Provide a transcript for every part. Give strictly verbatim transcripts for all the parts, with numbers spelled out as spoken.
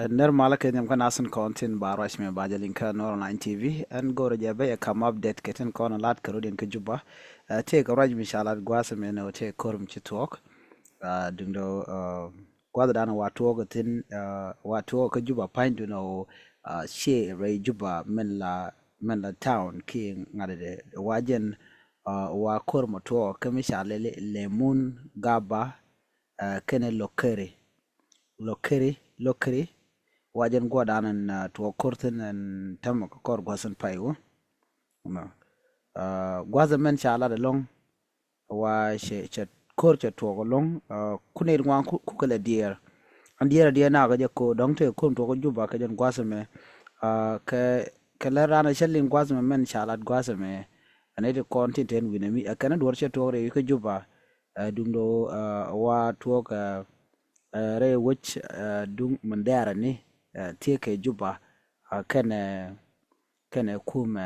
Ɛ, nɛr malä kɛ nhiam kä nasin kɔn tin ba ruac mɛ ba jɛ liŋ kä Nuɔr Online T V. Ɛn go̱rɛ jɛ bɛ yɛ kam update kɛ tin kɔn lat kɛ rodiɛn kä Juba. Ɛ, tëë kɛ ruac mi ca lat gua̱a̱th mɛ nɛ wä tëë ko̱r mi ci tuɔɔk. Ɛ, duŋdɛ, ɛ, gua̱a̱th dan wa tuɔɔk thin, ɛ, wa tuɔɔk kä Juba pa̱ny duŋdɛ wä, ɛ, ciɛ rɛy Juba min la, min la town ki ŋa̱t dɛ wa jɛn, ɛ, wa ko̱r mɔ tuɔɔk kä mi ca lɛ lɛ mun gaba, ɛ, kɛnɛ Lokeri. Lokeri, Lokeri. Wa jɛn gua̱a̱th dan ɛn, ɛ, tuɔɔk ko̱r thin ɛn tɛmɛ kɛ kɔr gua̱a̱th in pay wä. Nɔ. Ɛ, gua̱a̱th mɛn ca lat ɛlɔ̱ŋ. Wa cɛ, cɛ ko̱r cɛ tuɔɔk ɛlɔ̱ŋ, ɛ, kun it ŋuan ku, ku kɛ lɛ diɛɛr. An diɛɛr, diɛɛr na kɛ jɛ ko̱r dɔ̱ŋ tëë ko̱r tuɔɔk kä Juba kɛ jɛn gua̱a̱th mɛ. Ɛ, kɛ, kɛ lɛ ran cɛ liŋ gua̱a̱th mɛ mɛn ca lat gua̱a̱th mɛ. Ɛn it kɔn tin ten wi̱nɛ mi, ɛ, kɛn duɔr cɛ tuɔɔk rɛy kä Juba. Ɛ, duŋdɛ, ɛ, wa tuɔɔk, ɛ, ɛ, rɛy wec, ɛ, duŋ Mandera ni, ɛ, thiee kɛ Juba, ɛ, kɛnɛ, kɛnɛ kumɛ,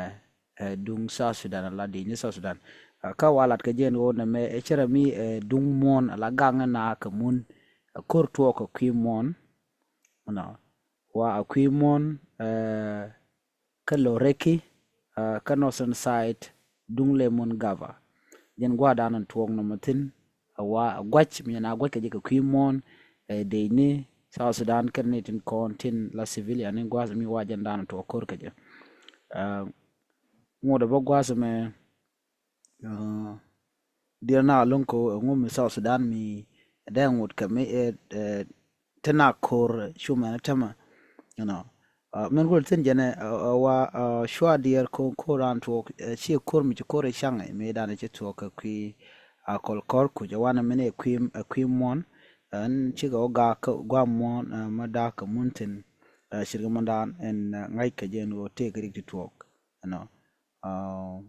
ɛ, duŋ South Sudan la di̱i̱ni South Sudan. Ɛ, kä wa lat kɛ jɛn ɣöö nɛmɛ ɛ cɛ rɛ mi, ɛ, duŋ muɔ̱ɔ̱n la gaŋ na kɛ mun, ɛ, ko̱r tuɔɔk kɛ kui̱ muɔ̱ɔ̱n. Nɔ. Wa a kui̱ muɔ̱ɔ̱n, ɛ, kä Loreki, ɛ, kä Northern Side, duŋ lɛ mun gaba. Jɛn gua̱a̱th dan tuɔɔk nɔmɔ thin, ɛ, wa a gua̱c mi na gua̱c kɛ jɛ kɛ kui̱ muɔ̱ɔ̱n, ɛ, dee ni South Sudan kɛn ni tin kɔn tin la civilian ni gua̱a̱th mi wa jɛn dan tuɔɔk ko̱r kɛ jɛ. Ɛ, ŋot ɛ bä gua̱a̱th mɛ, ɛ, diɛɛr na lo̱ŋ ko ɛŋu mi South Sudan mi dee ŋot kɛ mi, ɛ, ɛ, te na ko̱r cumɛ ni tämɛ, you know. Ɛ, min gul thin jɛnɛ, ɛ, ɛ, wa, ɛ, cua diɛɛr ko, ko̱r an tuɔɔk, ɛ, ci ko̱r mi ci ko̱r i̱ caŋ mi dan ci tuɔɔk kɛ kui̱, ɛ, kɔl kɔr kuc ɛ wanɛ min ɛ kui̱, ɛ, kui̱ muɔ̱ɔ̱n, ɛn cikɛ wä gak kä guam muɔ̱ɔ̱n, ɛ, ma dak kɛ mun thin, ɛ, cirkɛ mun dan ɛn, ɛ, ŋa̱c kɛ jɛn wä tëëk rik ti tuɔɔk, you know. Ɛ,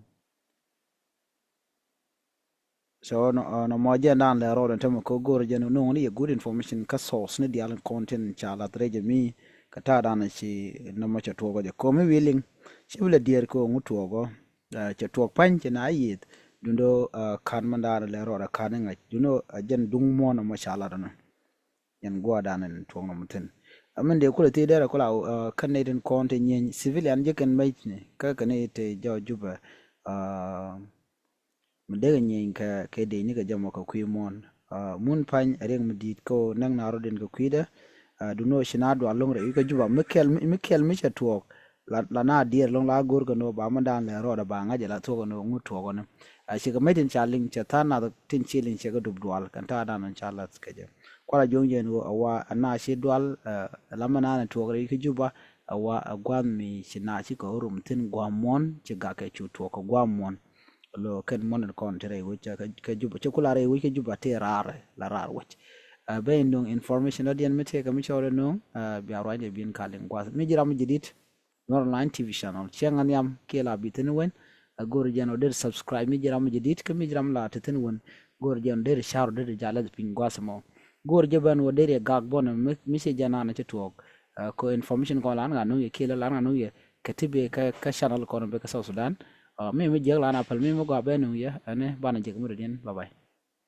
So nɔ, ɔ, nɔ mɔ jɛn dan lɛ rɔɔdɛ tämɛ kɛ go̱o̱r jɛn no̱o̱ŋ ni yɛ good information kä source ni diaal kɔn tin ca lath rɛy jɛ mi kɛ ta̱a̱ dan ci nɔmɔ cɛ tuɔɔk jɛ ko̱mi wi̱i̱ liŋ ci bi lɛ diɛɛr kɛ ŋu tuɔɔk ɔ. Ɛ, cɛ tuɔɔk pa̱ny cɛ na yieth dundo, ɛ, ka̱n mɛn dan lɛ rɔɔdɛ ka̱n ni ŋa̱c dundo, ɛ, jɛn duŋ muɔ̱ɔ̱n nɔmɔ ca lath nɔ. Jɛn gua̱a̱th dan in tuɔɔk nɔmɔ thin. Ɛ, min dee kulɛ thi derɛ kula, ɛ, kä nɛy tin kɔn ti nyieny civilian jɛ kɛn mec ni kä kɛ nɛy ti jɔw Jubɛ, ɛ, mi dee kɛ nyieny kɛ, kɛ dee ni kɛ jɛ mɔ kɛ kui̱ muɔ̱ɔ̱n. Ɛ, mun pa̱ny ɛ riɛk mi di̱i̱t kä näk na rɔ̱diɛn kɛ kui̱dɛ. Ɛ, duno ci na dual lo̱ŋ rɛy wi̱c kä Jubɛ mi kɛl, mi kɛl mi cɛ tuɔɔk. La, la na diɛɛr lo̱ŋ la go̱o̱r kɛ nɔ ba mi dan lɛ rɔɔdɛ ba ŋa̱c ɛ la thuɔ̱k kɛ nɔ ŋut tuɔɔk kɛ nɔ. Ɛ, cikɛ mec tin ca liŋ cɛ tha̱a̱ŋ nath tin ci liŋ cɛ kɛ dup dual kɛn ta̱a̱ dan ca lath kɛ jɛ. Kuala juɔ̱ŋ jɛn ɣöö ɛ wa ɛ na ci dual, ɛ, ɛ la mi naan ɛ tuɔɔk rɛy kä Jubɛ ɛ wa ɛ gua̱a̱th mi ci na ci kɛ rum thin gua̱a̱th muɔ̱ɔ̱n ci gak kɛ cu tuɔɔk kɛ gua̱a̱th muɔ̱ɔ̱n. Lo kɛn muɔ̱ɔ̱n in kɔn ti rɛy wec kä, kä Jubɛ. Ci kula rɛy wec kä Jubɛ ti raar, la raar wec. Ɛ, ben in duŋ information dɔ̱diɛn mi tëëkɛ mi cɔɔl in nuŋ, ɛ, bia ruacdɛ bin ka liŋ gua̱a̱th. Mi ji̱ ram mi ji̱ di̱t, Nuɔr Online T V channel. Cieŋ a nhiam kiɛ la bi thi̱n wen. Ɛ, go̱o̱r jɛn ɔ der subscribe mi ji̱ ram mi ji̱ di̱t kä mi ji̱ ram la ti thi̱n wen. Go̱o̱r jɛn ɔ der share ɔ der jɛ jalɛ piny gua̱a̱th mɔ. Go̱o̱r jɛ ben ɔ der yɛ gak bɔn mi, mi ci jɛ naan cɛ tuɔɔk. Ɛ, ko information kɔn lan ŋa nuŋ yɛ kiɛ la lan ŋa nuŋ yɛ kɛ ti bee kä, kä channel kɔn bee kä South Sudan. Ɛ, mi mi jiäk lan a päl mi mi gɔaa bee nuŋ yɛ ɛn banɛ jɛ kɛ mi rɔ diɛn. Bye bye.